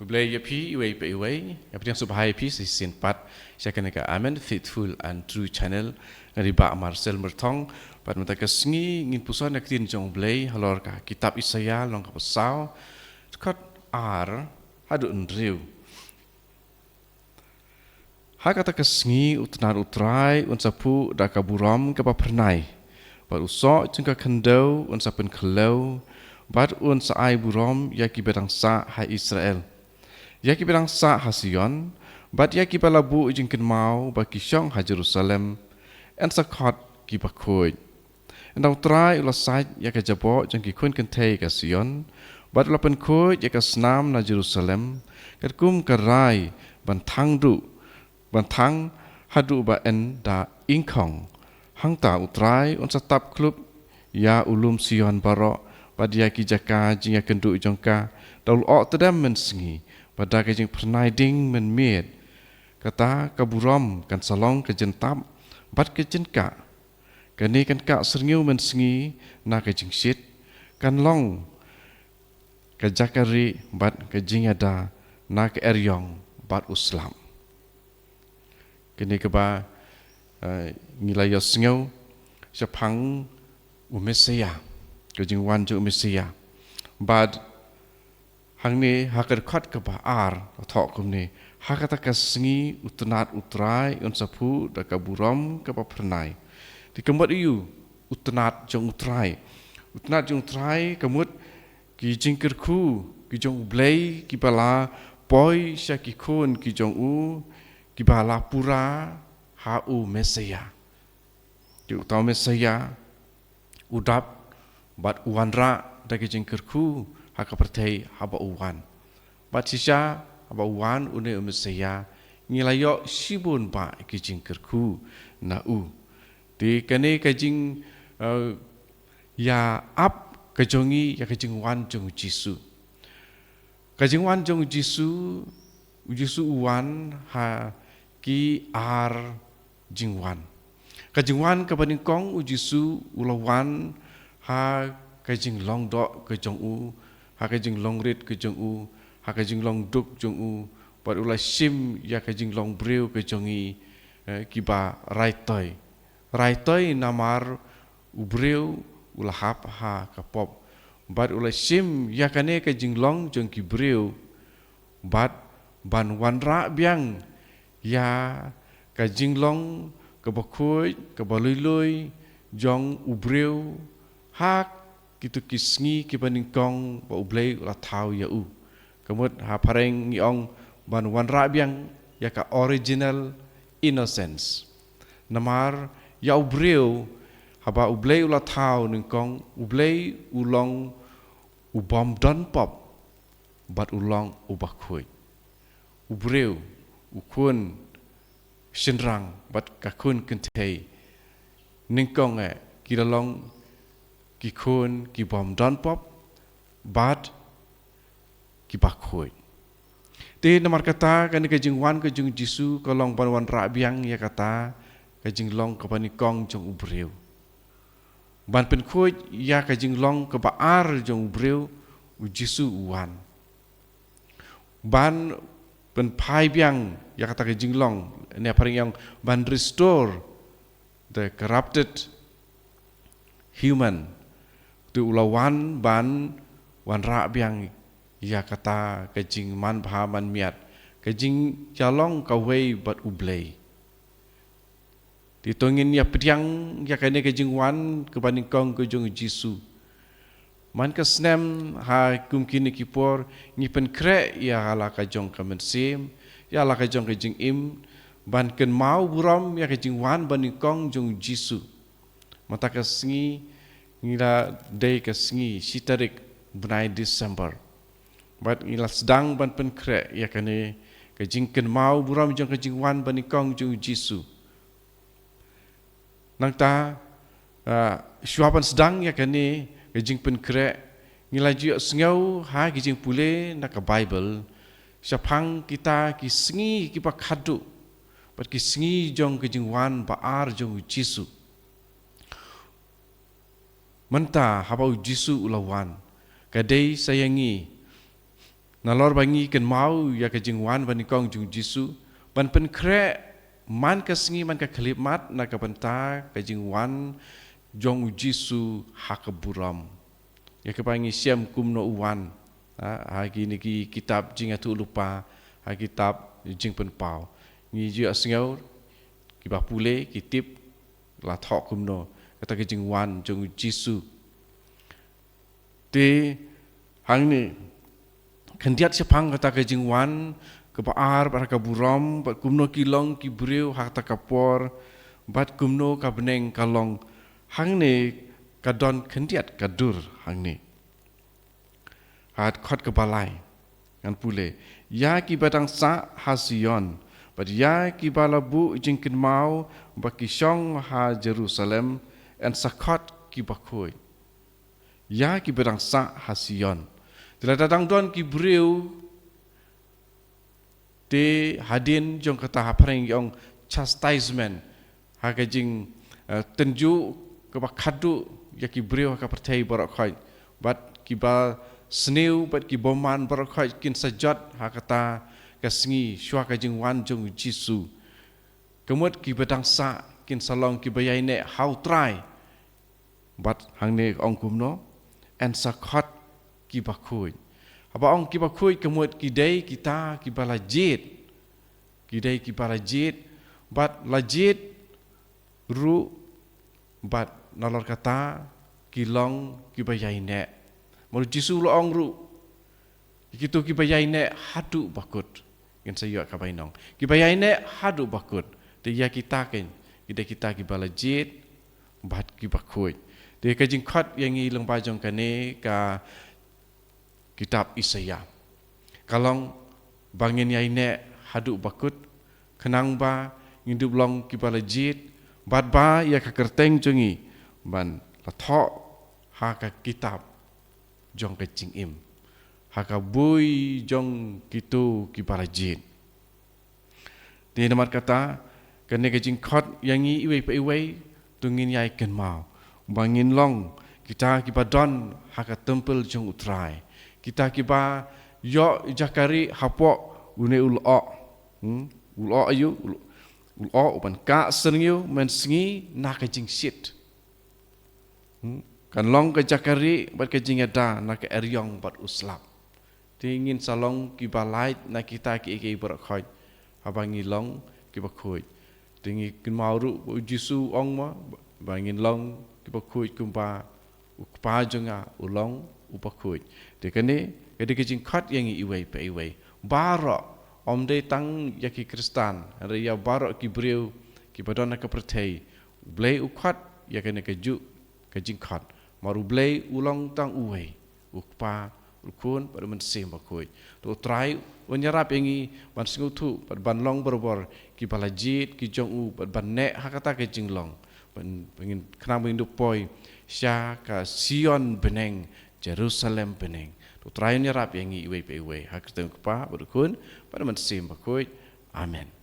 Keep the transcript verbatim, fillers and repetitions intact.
Khublei ïa phi iwei pa iwei, ïa phi, sngewbha ïa phi sa shisien pat sha kane ka Amen Faithful and True Channel. Nga dei Bah Marcel Myrthong, bad mynta ka sngi ngin puson ïa ka ktien jong U Blei halor ka kitab Isaïah lynnong kaba saw, dkhot ar haduh hynriew. Ha kata ka sngi u tnat U Trai un sa phuh da ka burom kaba phyrnai, bad u soh jong ka khyndew un sa pynkhyllew, bad un sa ai burom ïa kiba dang sah ha Israel, ïa kiba dang sah ha Sion, bad ïa kiba la buh jingkynmaw ba ki shong ha Jerusalem, yn sa khot kiba khuid. Ynda U Trai u la sait ïa ka jaboh jong ki khun kynthei ka Sion, bad u la pynkhuid ïa ka snam na Jerusalem, katkum ka rai ban thang duh, ban thang haduh ba yn da ingkhong. Hangta U Trai un sa tap khlub ïa u lum Sion baroh, bad ïa ki jaka jingïakynduh jong ka, da u lyoh tdem mynsngi, bad da ka jingphyrnai ding mynmiet. Kata ka burom kan sa long ka jyntap bad ka jynkah. Kane kan kah syrngiew mynsngi na ka jingshit, kan long ka jaka rieh bad ka jingïada na ka eriong bad u slap. Kane kaba, eh, ngi la ïohsngew shaphang u Messiah, ka jingwan jong u Messiah. Bad hangne ha ka dkhot kaba ar, la thoh kumne: Ha kata ka sngi u tnat U Trai un sa phuh da ka burom kaba phyrnai. Te ka mut aïu u tnat jong U Trai? U tnat jong U Trai ka mut ki jingkyrkhu ki jong U Blei kiba la poi sha ki khun ki jong u, kiba la pura ha u Messiah. Te uta u Messiah u dap bad u wanrah da ki jingkyrkhu ha ka pyrthei haba u wan. Bad shisha haba u wan une u Messiah, ngi la ïoh shibun bah ki jingkyrkhu na u. Te kane ka jing, eh, ïa ap ka jong ngi ïa ka jingwan jong u Jisu. Ka jingwan jong u Jisu, u Jisu u wan ha ki ar jingwan. Ka jingwan kaba nyngkong u Jisu u la wan ha ka jinglong doh ka jong u, ha ka jinglong rit ka jong u, ha ka jinglong duk jong u, bad u la shim ïa ka jinglong briew ka jong ngi, eh, kiba raitoi. Raitoi namar u briew u la hap ha ka pop. Bad u la shim ïa kane ka jinglong jong ki briew, bad ban wanrah biang ïa ka jinglong kaba khuid, kaba lui lui jong u briew ha kito ki sngi kiba nyngkong ba U Blei u la thaw ïa u. Ka mut ha phareng ngi ong ban wanrah biang ïa ka original innocence. Namar ïa u briew, haba U Blei u la thaw nyngkong, U Blei u long u bym don pop, bad u long uba khuid. U briew, u khun shynrang bad ka khun kynthei, nyngkong eh ki la long ki khun ki bym don pop bad kiba khuid. Te namar kata kane ka jingwan ka jong u Jisu ka long ban wanrah biang ïa kata ka jinglong kaba nyngkong jong u briew. Ban pynkhuid ïa ka jinglong kaba ar jong u briew, u Jisu u wan ban pynphai biang ïa kata ka jinglong, ne phareng ïa ong ban restore the corrupted human. Te u la wan ban wanrah biang ïa kata ka jingmanbha manmiat, ka jingïalong kawei bad U Blei. Te to ngin ïa pdiang ïa kane ka jingwan kaba nyngkong ka jong u Jisu. Man ka snem ha kum kine ki por ngi pynkhreh ïa la ka jong ka mynsiem, ïa la ka jong ka jingim, ban kynmaw burom ïa ka jingwan ba nyngkong jong u Jisu. Mynta ka sngi ngi la dei ka sngi shi tarik bnai December. Bad ngi la sdang ban pynkhreh ïa kane ka jingkynmaw burom jong ka jingwan ba nyngkong jong u Jisu. Nangta, ah, shuwa ban sdang ïa kane ka jingpynkhreh, ngi la ju ïohsngew ha ki jingpule na ka Baibl shaphang kita ki sngi kiba khadduh bad ki sngi jong ka jingwan ba ar jong u Jisu. Mynta haba u Jisu u la wan, ka dei sa ïa ngi Nalor ba ngi kynmaw ïa ka jingwan banyngkong jong u Jisu, ban pynkhreh man ka sngi man ka khyllipmat na ka bynta ka jingwan jong u Jisu ha ka burom. Ïa kaba ngi shem kumno u wan, ha, ha kine ki kitab jingïathuhlypa, ha kitab Jingpynpaw. Ngi ju ïohsngew, kiba pule, ki tip, la thoh kumno kata ka jingwan jong u Jisu. Te hangne, khyndiat shaphang kata ka jingwan kaba ar bad ka burom, bad kumno ki long ki briew ha kata ka por, bad kumno ka bneng ka long, hangne ka don khyndiat ka dur hangne. Ha dkhot kaba lai ngan pule: Ïa kiba dang sah ha Sion, bad ïa kiba la buh jingkynmaw ba ki shong ha Jerusalem, yn sa khot kiba khuid. Ïa kiba dang sah ha Sion. Te lada dang don ki briew, te hadien jong kata, ha phareng ki ong chastisement, ha ka jing, eh, tynjuh kaba khadduh ïa ki briew ha ka pyrthei baroh khoit, bad kiba sniew bad ki bymman baroh khoit kin sa jot ha kata ka sngi shuwa ka jingwan jong u Jisu. Ka mut kiba dang sah kin sa long kiba ïaineh ha u Trai. Bad hangne ong kumno? Yn sa khot kiba khuid. Haba ong kiba khuid, ka mut ki dei kita kiba la jied. Ki dei kiba la jied, bad la jied ruh, bad nalor kata ki long kiba ïaineh. Namar u Jisu u la ong ruh, ïa kito kiba ïaineh haduh ba kut, ngin sa ïoh ka bainong. Kiba ïaineh haduh ba kut. Te ïa kita keiñ, ki dei kita kiba la jied bad kiba khuid. Te ka jingkhot ïa ngi lyngba jong kane ka kitab Isaïah, ka long ba ngin ïaineh haduh ba kut, khnang ba ngin dup long kiba la jied, bad ba ïa ka kyrteng jong ngi ban la thoh ha ka kitab jong ka jingim, ha ka bui jong kito kiba la jied. Te namar kata, kane ka jingkhot ïa ngi iwei pa iwei, to ngin ïai kynmaw ba ngin long kita kiba don ha ka templ jong u Trai, kita kiba ïoh jaka rieh hapoh une u lyoh. Hmm? U lyoh aïu? U lyoh, u lyoh uban kah syrngiew mynsngi na ka jingshit. Hmm? Kan long ka jaka rieh bad ka jingïada na ka eriong bad u slap. Te ngin sa long kiba lait na kita kiei kiei baroh khoit haba ngi long kiba khuid. Te ngi kynmaw ruh ba u Jisu u ong mo ba ngin long kiba khuid kumba u Kpa jong nga u long uba khuid. Te kane ka dei ka jingkhot ïa ngi iwei pa iwei baroh, ym dei tang ïa ki Khristan, hynrei ïa baroh ki briew kiba don ha ka pyrthei. U Blei u khot ïa kane kajuh ka jingkhot. Namar u Blei u long tang uwei, u Kpa, u Khun bad u Mynsiem Bakhuid. To u Trai un ïarap ïa ngi ban sngewthuh bad ban long barabor kiba la jied ki jong u, bad ban neh ha kata ka jinglong, ban, ban ngin, khnang ba ngin dup poi sha ka Sion bneng, Jerusalem bneng. To u Trai un ïarap ïa ngi iwei pa iwei, ha ka kyrteng u Kpa bad u Khun bad u Mynsiem Bakhuid. Amen.